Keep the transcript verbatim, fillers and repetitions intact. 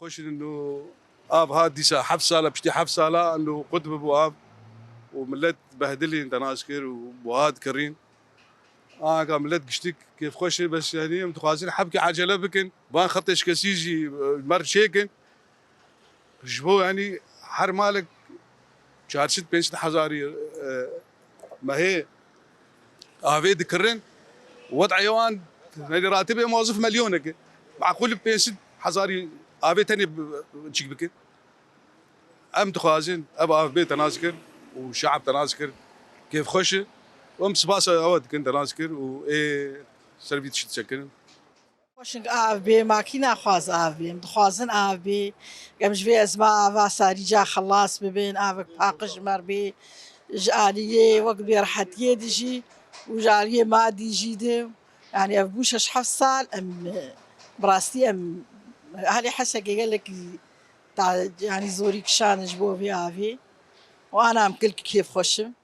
Xweş in û av hat dîsa heft sala, piştî heft sala û qut bibû av û millet behdilîn te nas kir û buha dikirîn. Anka millet giştik kêfxweş e, bes yanî em dixwazin hebkî acele bikin. Van xetê şikestî jî, e, mer çêkin. Ji bo yanî her malek çar sed pênc sed hezarî, e, mehê avê dikirin. Wed'ê wan, yanî ratibê mewazif milyoneke. Meqûl pênc sed hezarî avê tenê bi-, çîk bikin. Em dixwazin ev av bê te nas kir û şe'b te nas kir. Kêfxweş e. Em spasa ew dikin te nas kir û ê ser vî tişt çekin. Xweşik av bê, makî naxwaz av bê. Em dixwazin av bê. Em ji vê ezma ava sarî ca xelas bibin, avek paqij ji mer bê. Ji aliyê wek bêrehetiyê dijî û ji aliyê madî jî de. Yanî ev bû şeş heft sal em, bi rastî em halê heseke gelekî ta, yanî zorî kişandin ji bo vê avê. Û ana em kilkî kêfxweş in.